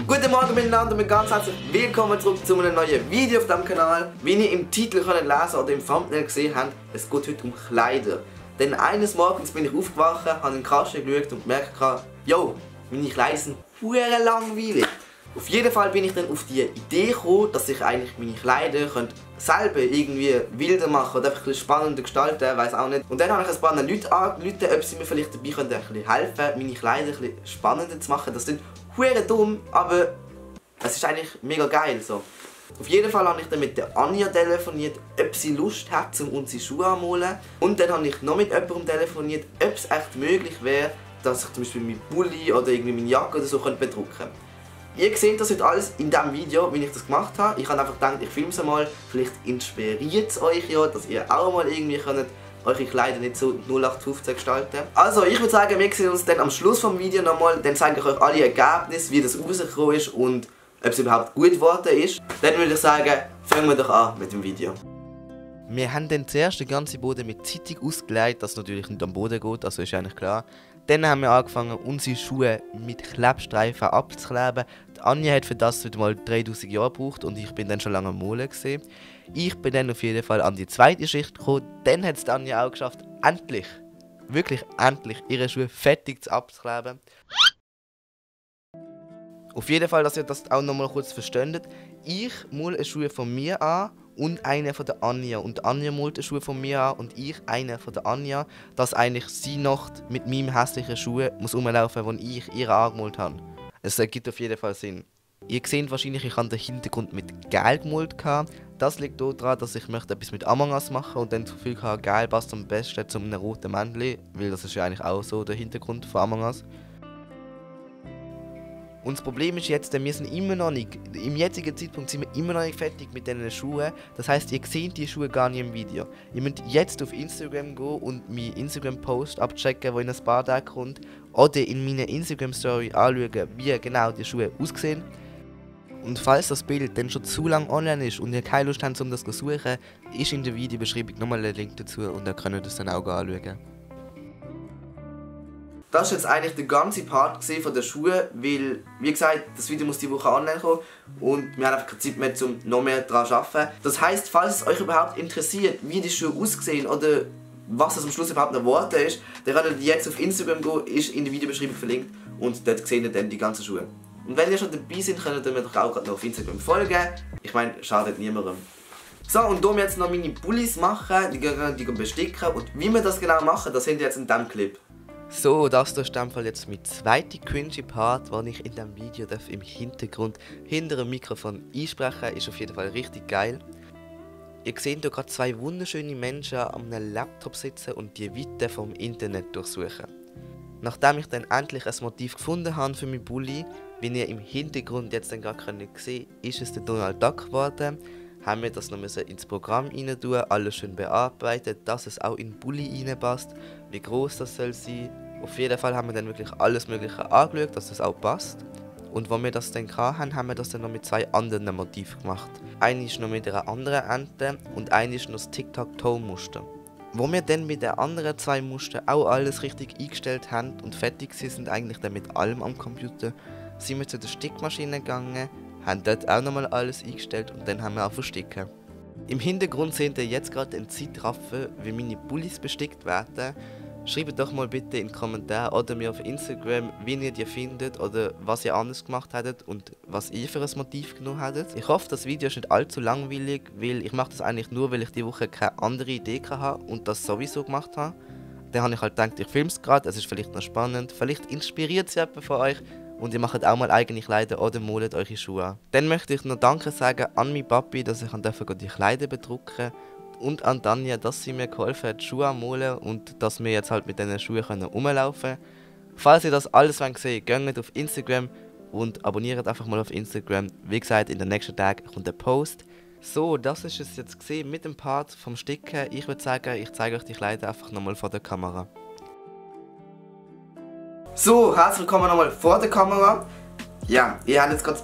Guten Morgen miteinander und ganz herzlich willkommen zurück zu einem neuen Video auf diesem Kanal. Wie ihr im Titel lesen könnt oder im Thumbnail gesehen habt, es geht heute um Kleider. Denn eines Morgens bin ich aufgewacht, habe in den Kasten geschaut und gemerkt, yo, meine Kleider sind verdammt langweilig. Auf jeden Fall bin ich dann auf die Idee gekommen, dass ich eigentlich meine Kleider selber irgendwie wilder machen oder einfach ein bisschen spannender gestalten, weiß auch nicht. Und dann habe ich ein paar Leute angerufen, ob sie mir vielleicht dabei können, ein bisschen helfen, meine Kleider ein bisschen spannender zu machen. Das klingt verdammt dumm, aber es ist eigentlich mega geil so. Auf jeden Fall habe ich dann mit der Anja telefoniert, ob sie Lust hat, um unsere Schuhe anzumalen. Und dann habe ich noch mit jemandem telefoniert, ob es echt möglich wäre, dass ich zum Beispiel meinen Pulli oder irgendwie meine Jacke oder so bedrucken könnte. Ihr seht das heute alles in diesem Video, wie ich das gemacht habe. Ich habe einfach gedacht, ich filme es mal. Vielleicht inspiriert es euch ja, dass ihr auch mal irgendwie eure Kleider nicht so 0815 gestalten. Also ich würde sagen, wir sehen uns dann am Schluss des Videos nochmal. Dann zeige ich euch alle Ergebnisse, wie das rausgekommen ist und ob es überhaupt gut geworden ist. Dann würde ich sagen, fangen wir doch an mit dem Video. Wir haben dann zuerst den ganzen Boden mit Zeitung ausgelegt, dass es natürlich nicht am Boden geht, also ist eigentlich klar. Dann haben wir angefangen, unsere Schuhe mit Klebstreifen abzukleben. Die Anja hat für das wieder mal 3000 Jahre gebraucht und ich bin dann schon lange am Malen gesehen. Ich bin dann auf jeden Fall an die zweite Schicht gekommen. Dann hat es die Anja auch geschafft, endlich, wirklich endlich, ihre Schuhe fertig abzukleben. Auf jeden Fall, dass ihr das auch nochmal kurz versteht. Ich male Schuhe von mir an und eine von der Anja. Und Anja malt Schuhe von mir an und ich eine von der Anja. Dass eigentlich sie noch mit meinem hässlichen Schuh muss rumlaufen, die ich ihr angemalt habe. Es ergibt auf jeden Fall Sinn. Ihr seht wahrscheinlich, ich habe den Hintergrund mit Gelb gemalt. Das liegt daran, dass ich möchte etwas mit Among Us machen und dann das Gefühl hatte, Gelb passt am besten zu einem roten Männchen, weil das ist ja eigentlich auch so der Hintergrund von Among Us. Und das Problem ist jetzt, wir sind immer noch nicht, im jetzigen Zeitpunkt sind wir immer noch nicht fertig mit diesen Schuhen. Das heisst, ihr seht die Schuhe gar nicht im Video. Ihr müsst jetzt auf Instagram gehen und meinen Instagram-Post abchecken, der in ein paar Tagen kommt. Oder in meiner Instagram-Story anschauen, wie genau die Schuhe aussehen. Und falls das Bild dann schon zu lang online ist und ihr keine Lust habt, um das zu suchen, ist in der Videobeschreibung nochmal ein Link dazu und dann könnt ihr das dann auch anschauen. Das war jetzt eigentlich der ganze Part von den Schuhen, weil, wie gesagt, das Video muss diese Woche online kommen und wir haben einfach keine Zeit mehr, um noch mehr daran zu arbeiten. Das heisst, falls es euch überhaupt interessiert, wie die Schuhe aussehen oder was es am Schluss überhaupt noch Worte ist, dann könnt ihr jetzt auf Instagram gehen, ist in der Videobeschreibung verlinkt und dort seht ihr dann die ganzen Schuhe. Und wenn ihr schon dabei seid, könnt ihr mir doch auch noch auf Instagram folgen. Ich meine, schadet niemandem. So, und um jetzt noch meine Pullis machen, die besticken und wie wir das genau machen, das seht ihr jetzt in diesem Clip. So, das ist in Fall jetzt mein zweiter cringy Part, den ich in diesem Video im Hintergrund hinter dem Mikrofon einsprechen. Ist auf jeden Fall richtig geil. Ihr seht hier gerade zwei wunderschöne Menschen an einem Laptop sitzen und die Weite vom Internet durchsuchen. Nachdem ich dann endlich ein Motiv gefunden habe für meinen Pulli, wie ihr im Hintergrund jetzt dann gerade sehen könnt, ist es der Donald Duck geworden. Haben wir das noch ins Programm rein tun, alles schön bearbeitet, dass es auch in den Pulli reinpasst, wie groß das soll sein. Auf jeden Fall haben wir dann wirklich alles Mögliche angeschaut, dass das auch passt. Und als wir das dann hatten, haben wir das dann noch mit zwei anderen Motiven gemacht. Eine ist noch mit einer anderen Ente und eine ist noch das Tic-Tac-Toe-Muster. Wo wir dann mit den anderen zwei Mustern auch alles richtig eingestellt haben und fertig sind eigentlich dann mit allem am Computer, sind wir zu der Stickmaschine gegangen, haben dort auch nochmal alles eingestellt und dann haben wir auch versticken. Im Hintergrund seht ihr jetzt gerade einen Zeitraffer, wie meine Pullis bestickt werden. Schreibt doch mal bitte in die Kommentare oder mir auf Instagram, wie ihr die findet oder was ihr anders gemacht hättet und was ihr für ein Motiv genommen hättet. Ich hoffe, das Video ist nicht allzu langweilig, weil ich mache das eigentlich nur, weil ich die Woche keine andere Idee hatte und das sowieso gemacht habe. Dann habe ich halt gedacht, ich filme es gerade, es ist vielleicht noch spannend, vielleicht inspiriert es jemand von euch. Und ihr macht auch mal eigene Kleider oder malt eure Schuhe an. Dann möchte ich noch Danke sagen an meinen Papi, dass ich die Kleider bedrucken durfte. Und an Tanja, dass sie mir geholfen hat, Schuhe zu malen und dass wir jetzt halt mit diesen Schuhen rumlaufen können. Falls ihr das alles sehen wollt, geht auf Instagram und abonniert einfach mal auf Instagram. Wie gesagt, in den nächsten Tagen kommt der Post. So, das ist es jetzt gesehen mit dem Part vom Sticken. Ich würde sagen, ich zeige euch die Kleider einfach nochmal vor der Kamera. So, herzlich willkommen nochmal vor der Kamera. Ja, ihr habt jetzt gerade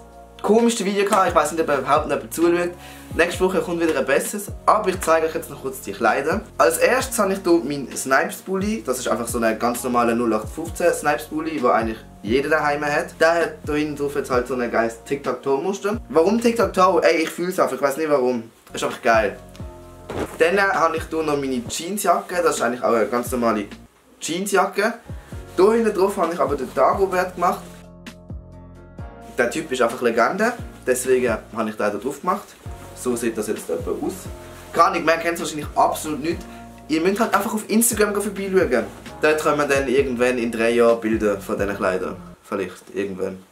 komischste Video gehabt. Ich weiß nicht, ob ihr überhaupt noch zuschaut. Nächste Woche kommt wieder ein besseres. Aber ich zeige euch jetzt noch kurz die Kleider. Als erstes habe ich hier meinen Snipes Pulli. Das ist einfach so ein ganz normaler 0815 Snipes Pulli, den eigentlich jeder daheim hat. Der hat hier hinten drauf jetzt halt so ein geiles Tic-Tac-Toe-Muster. Warum Tic-Tac-Toe? Ey, ich fühle es einfach. Ich weiß nicht warum. Das ist einfach geil. Dann habe ich hier noch meine Jeansjacke. Das ist eigentlich auch eine ganz normale Jeansjacke. Hier hinten drauf habe ich aber den Dagobert gemacht. Der Typ ist einfach Legende, deswegen habe ich den da drauf gemacht. So sieht das jetzt etwa aus. Gar nicht, man kennt es wahrscheinlich absolut nicht. Ihr müsst halt einfach auf Instagram vorbeischauen. Dort kommen dann irgendwann in 3 Jahren Bilder von diesen Kleidern. Vielleicht, irgendwann.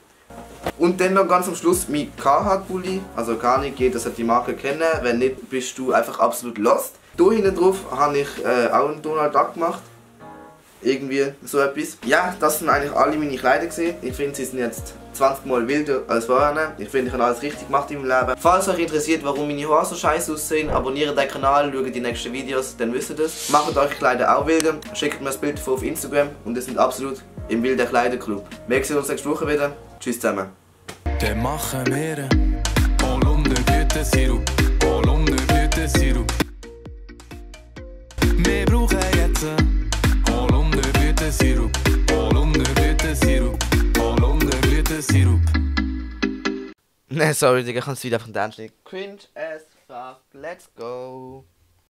Und dann noch ganz am Schluss mein Carhartt-Pulli. Also gar nicht, jeder sollte die Marke kennen. Wenn nicht, bist du einfach absolut lost. Hier hinten drauf habe ich auch einen Donald Duck gemacht. Irgendwie so etwas. Ja, das sind eigentlich alle meine Kleider gewesen. Ich finde, sie sind jetzt 20 Mal wilder als vorher. Ich finde, ich habe alles richtig gemacht in meinem Leben. Falls euch interessiert, warum meine Haare so scheiße aussehen, abonniert den Kanal, schaut die nächsten Videos, dann wisst ihr das. Macht eure Kleider auch wilder, schickt mir ein Bild davon auf Instagram und wir sind absolut im wilden Kleiderclub. Wir sehen uns nächste Woche wieder. Tschüss zusammen. Der machen wir Holunderblütensirup, Holunderblütensirup. Wir brauchen jetzt Holunderblütensirup, Holunderblütensirup, Holunderblütensirup. Ne, sorry, Digga, ich kann es wieder von den Anstieg. Cringe as fuck, let's go.